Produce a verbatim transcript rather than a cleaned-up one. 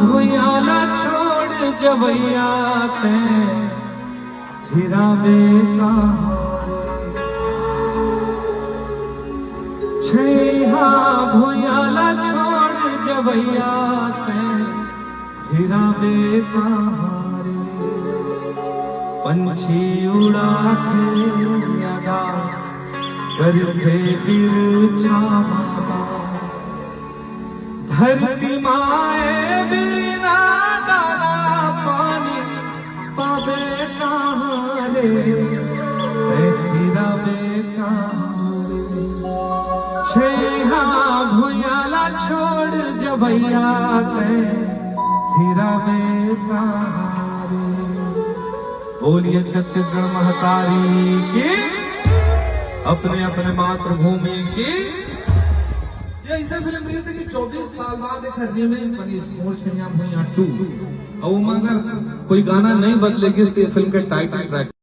भुइयां ला छोड़ जवैया तैं फिराबे कहाँ रे। छैहा भुइयां ला छोड़ जवैया तैं फिराबे कहाँ रे। पंछी उड़ाथे आकाश, करथे बिरछा मा बास। धरती माए बिना दाना पानी पाबे कहाँ रे, तैं फिराबे कहाँ रे। छैहा भुइयां ला छोड़ जवैया तैं फिराबे कहाँ रे। बोलिए छत्तीसगढ़ महतारी की, अपने अपने मातृभूमि की। ये ऐसे फिल्म रहिस हे कि चौबीस साल बाद एक रीमेक बनिस मोर छइहां भुइयां टू। अउ ओमा अगर कोई गाना नहीं बदले गिस तो ये फिल्म के टाइटल ट्रैक